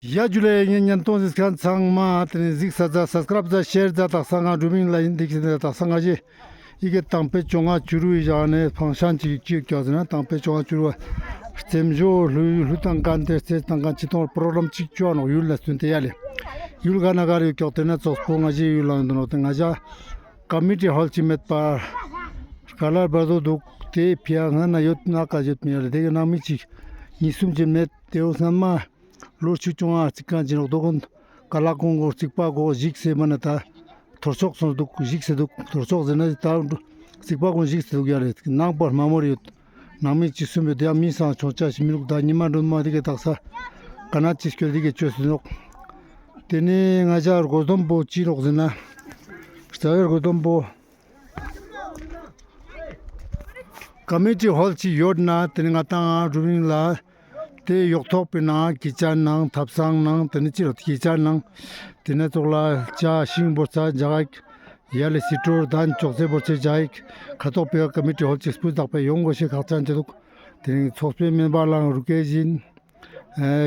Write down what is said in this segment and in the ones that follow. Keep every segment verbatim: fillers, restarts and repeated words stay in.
ཡ་ཇུ་ལེ། ངའི་བརྙན་ཐུང་གཟིགས་མཁན་ཚང་མ་དེ་ནི་གཟིགས་ས་ཛད། སབ་སི་ཀ་རའིབ་ཛད། ཤེར་ཛད། དག་ས་ང་ཌུ་མིང་ལ་ཡིན། དེ་གི་དག་ས་ང་ཞེ་ཡི་གེ་དང་པོའི་བཅོ་ལྔ་བཅུ་དྲུག་ཡི་ཞག་ནས་ཕང་ཤན་ཅིག་ཅིག་ཀྱོག་ཟེར་ན་དང་པོའི་བཅོ་ལྔ་བཅུ་དྲུག་བ་རྩེད་འཇོ་ལྷུ་ལྷུ་དང་ཀན་ཏེ་རྩེད་དང་ཀན་ཅི་ཏོང་པྲོ་གྲམ་ཅིག་ཅོ་ནོག་ཡུལ་ལ་སུན་ཏེ་ཡ་ལེ། ཡུལ་ག་ན་ག་རེ་ཀྱོག་དེ་ན་ཙོགས་པོ་ང་ཞེ་ཡུལ་ལ་འདུག་ནོག་དེ་ང་ཞ་ཀ་མི་ཊི་ཧོལ་ཅིག་མེད་པ་ཀ་ལར་བར་དོ་འདུག་དེ་ཕི་ཡ་སྔ་ན་ཡོད་ན་ཀ་ཡོད་མི་ཡ་ལེ། དེ་གི་ནང་མི་ཅིག་གཉིས་གསུམ་ཅིག་མེད། དེ་འོ་སྔན་མ་ལོ་ཆིག་བཅོ་ལྔ་རྩིག་ཁང་ཅིག་ནོག་དོ་ཀུན་ཀ་ལ་ཀུན་གོ་རྩིག་པ་གོ་ཞིག་སེ་མ་ན་ད་ཐོར་ཅོག་སོང་འདུག་ཞིག་སེ་འདུག་ཐོར་ཅོག་ཟེར་ན་ད་རྩིག་པ་ཀུན་ཞིག་སེ་འདུག་ཡ་ལེ། ནང་པར་མ་མོར་ཡོད། ནང་མི་ཅིག་གསུམ་ཡོད། དེ་ཡང་མི་སང་ཆུང་ཅ་ཞིག་མི་འདུག་ད་ཉི་མ་སྒྲོན་མ་དེ་གི་དག་ས་ཀ་ན་ཅིག་སྐྱོད་དེ་གི་ཅོས་སེ་ནོག་དེ་ནས་ང་ཞ་རྒོལ་འདོམས་པོ་ཅི་ནོག་ཟེར་ན་རྩ་བའི་རྒོལ་འདོམས་པོ་ཀ་མི་ཊི་ཧོལ་ཅིག་ཡོད་ན་དེ་ནི་ང་ཏང་ཌུ་མིང་ལ་དེ་ཡོག་ཐོག་པའི་ནང་གི་ཅན་ནང་ཐབ་ཚང་ནང་དེ་ནི་ཅི་རོ་གི་ཅན་ནང་དེ་ནི་ཙོགས་ལ་ཅ་ཤིང་བོར་ཚ་ཇག་ཡ་ལེ་སི་ཏྲོར་དན་ཅོག་ཙེ་བོར་ཚེ་ཇག་ཁ་ཐོག་པའི་ཀ་མི་ཊི་ཧོལ་ཅིག་སྤུས་དག་པའི་ཡོང་དགོས་ཤེས་ཁག་ཅན་ཅི་འདུག་དེ་ནི་ཚོགས་པའི་མེམ་བར་ལའང་རུ་སྐད་བཞིན།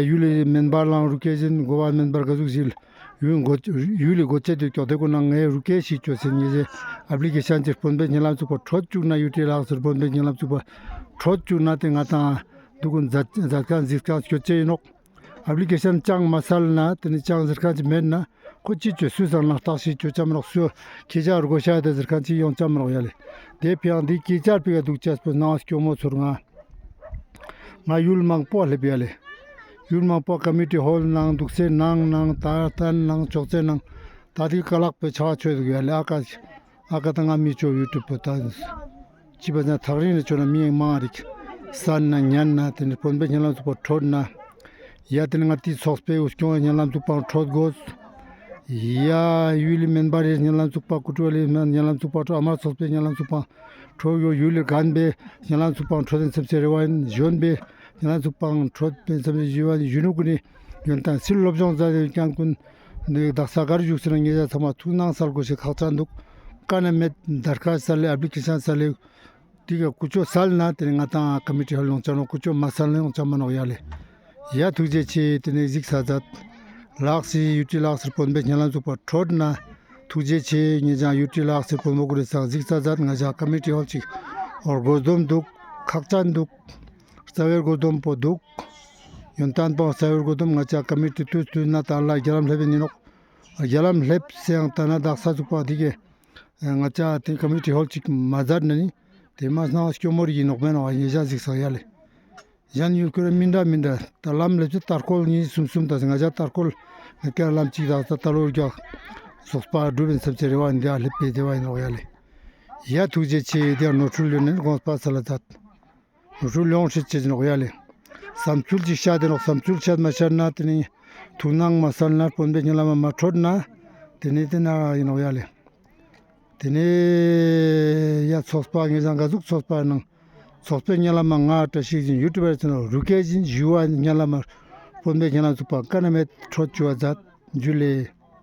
ཡུལ་ལི་མེམ་བར་ལའང་རུ་སྐད་བཞིན། འགོ་བ་མེམ་བར་ག་ཟུག་ཞིག་ཡུལ་འགོ་ཡུལ་ལི་འགོ་ཁྲིད་དུ་ཀྱོག་དེ་ཀུན་ནང་ངའི་རུ་སྐད་ཞིག་ཅོས་སེ་ངེ་ཞེ་ཨབ་ལི་ཀེ་ཤན་ཅིག་དཔོན་པོའི་སྙན་ལམ་ཚུགས་པ་འཕྲོད་བཅུག་ན་ཡུ་ཊི་ལགས་སུ་དཔོན་པོའི་སྙན་ལམ་ཚུགས་པ་འཕྲོད་བཅུག་ན་དེ་ང་ཏང་འདུག་ཀུན་མཛད་མཛད་མཁན་གཟིགས་མཁན་སྐྱོད་ཅེས་ཡིན་ནོག་ཨབ་ལི་ཀེ་ཤན་ཅང་མ་སལ་ན་དེ་ནི་ཅང་ཟེར་མཁན་ཅིག་མེད་ན་ཁོ་ཅི་ཅོས་སུས་སང་ན་བརྟག་ཞིབ་ཅོ་ཅ་མི་ནོག་སུ་ཁྱེད་ཅག་རུ་གོ་ཤ་དེ་ཟེར་མཁན་ཅིག་ཡོང་ཅ་མི་ནོག་ཡ་ལེ། དེ་ཕི་ཡང་འདི་ཀི་ཅར་པི་ག་འདུག་ཅེས་པོ་ནང་སྐྱོ་མོ་ཚོར་ང་ང་ཡུལ་མང་པོ་སླེབས་ཡ་ལེ། ཡུལ་མང་པོ་ཀ་མི་ཊི་ཧོལ་ནང་འདུག་སེ་ནང་ནང་ད་ལྟ་ནང་ཅོག་ཙེ་ནང་ད་དེ་ཀ་ལག་པའི་ཆ་ཆོད་འདུག་ཡ་ལེ། ཨ་ཀ་ཨ་ཀ་ད་ང་མི་ཅོ་ཡུ་ཊུབ་པོ་ད་ཅི་པ་ན་ཐག་རིང་ནས་ཅོ་ན་མི་མང་རིག་སན་ན་ཉན་ན་དེ་ནི་དཔོན་པོའི་སྙན་ལམ་ཚུགས་པ་འཕྲོད་ན་ཡ་དེ་ནི་ང་དེ་ཚོགས་པའི་འུ་སྐྱོང་སྙན་ལམ་ཚུགས་པ་འཕྲོད་དགོས། ཡ་ཡུལ་ལི་མེམ་བར་རི་སྙན་ལམ་ཚུགས་པ་ཀུ་ཀྲོ་ལི་སྙན་ལམ་ཚུགས་པ་འཕྲོད། ཨ་མ་ཚོགས་པའི་སྙན་ལམ་ཚུགས་པ་འཕྲོད་ཡོད། ཡུལ་ལི་རྒན་པའི་སྙན་ལམ་ཚུགས་པ་འཕྲོད་དེ་སེམས་ཅན་རེ་བ་ཡིན། གཞོན་པའི་སྙན་ལམ་ཚུགས་པ་འཕྲོད་དེ་སེམས་ཅན་རེ་བ་ཡིན། གཞོན་ནུ་ཀུན་ནི་ཡོན་ཏན་སིལ་སློབ་སྦྱོང་མཛད་དེ་ཡོད་ཀྱང་ཀུན་འདི་དག་ས་གར་བཞུགས་ཟེར་ན་ངེད་ཅག་ཚང་མ་ཐུགས་སྣང་སལ་དགོས་ཤེས་ཁག་ཅན་འདུག་ཀ་ནེ་མེད་དར་ཁ་སལ་ལེ་ཨབ་ལི་ཀེ་ཤན་སལ་ལེ། དེ་ག་ཀུ་ཅོ་སལ་ན་དེ་ནི་ང་ཏང་ཀ་མི་ཊི་ཧོལ་ཡོང་ཅ་ནོག་ཀུ་ཅོ་མ་སལ་ན་ཡོང་ཅ་མ་ནོག་ཡ་ལེ། ཡ་ཐུགས་རྗེ་ཆེ། དེ་ནི་གཟིགས་ས་མཛད། ལགས་སི་ཡུ་ཊི་ལགས་སི་དཔོན་པོའི་སྙན་ལམ་ཚུགས་པ་འཕྲོད་ན་ཐུགས་རྗེ་ཆེ། ངེད་ཅག་ཡུ་ཊི་ལགས་སི་དཔོན་པོ་ཀུན་ནི་སང་གཟིགས་ས་མཛད། ང་ཅག་ཀ་མི་ཊི་ཧོལ་ཅིག་འོར་རྒོལ་འདོམས་འདུག་ཁག་ཅན་འདུག་རྩ་བའི་རྒོལ་འདོམས་པོ་འདུག་ཡོན་ཏན་པོ་རྩ་བའི་རྒོལ་འདོམས་ང་ཅག་ཀ་མི་ཊི་དུས་དུས་ན་ད་ལ་རྒྱ་ལམ་སླེབས་ཡིན་ནོག་རྒྱ་ལམ་སླེབས་སེ་ཡང་ད་ན་དག་ས་ཚུགས་པ་དེ་གས་ང་ཅག་དེ་ཀ་མི་ཊི་ཧོལ་ཅིག་མ་མཛད་ན་ནི་དེ་མ་སྣང་སྐྱོ་མོ་རིག་ཡིན་ནོག་མེན་ནོག་ངེད་ཅག་གཟིགས་ས་ཡ་ལེ། གཞན་ཡུལ་ཁོར་མི་འདྲ་མི་འདྲ་ད་ལམ་སླེབས་ཚེ་ཏར་ཁོལ་གཉིས་གསུམ་གསུམ་ད་ང་ཅག་ཏར་ཁོལ་ངེད་ཀྱི་ལམ་གཅིག་དག་ས་ད་ལོ་རྒྱག་སོགས་པ་སྒྲུབ་ཡིན་སེམས་ཅན་རེ་བ་འདི་ཨ་སླེབས་པའི་བདེ་བ་ཡིན་ནོག་ཡ་ལེ། ཡ་ཐུགས་རྗེ་ཆེ། དེ་ནོར་འཁྲུལ་ཡོད་ན་དགོངས་པ་སལ་ལ་མཛད། ནོར་འཁྲུལ་ཡོང་སྲིད་ཅེས་ནོག་ཡ་ལེ། བསམ་ཚུལ་ཅིག་བཤད་དེ་ནོག་བསམ་ཚུལ་བཤད་མ་ཤར་ན་དེ་ནི་ཐུགས་སྣང་མ་སལ་ན་དཔོན་པོའི་སྙན་ལམ་མ་འཕྲོད་ན་དེ་ནི་དེ་ན་ཡིན་ནོག་ཡ་ལེ། དེ་ནས་ཡ་ཚོགས་པ་ངེད་ཅག་ག་ཟུག་ཚོགས་པ་ནང་ཚོགས་པའི་སྙན་ལམ་མ་ང་བཀྲ་ཤིས་ཤིང་ཡུ་ཊུབ་པར་ཚེ་ན་རུ་སྐད་བཞིན་ཞུ་བ་སྙན་ལམ་མ་དཔོན་པོའི་སྙན་ལམ་ཚུགས་པ་ཀ་ནེ་མེད་འཕྲོད་བཅུག་པ་མཛད། ཇུ་ལེ།